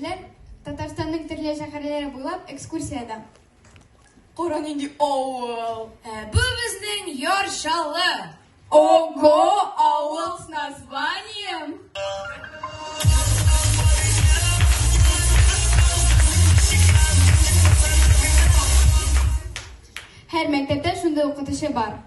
Тәрбияләнүчеләр Татарстанның төрле шәһәрләре буйлап экскурсиядә. Кара нинди авыл! Ә бу безнең Яр Чаллы! Ого, авыл с названием! Һәр мәктәптә шундый укытучы бар.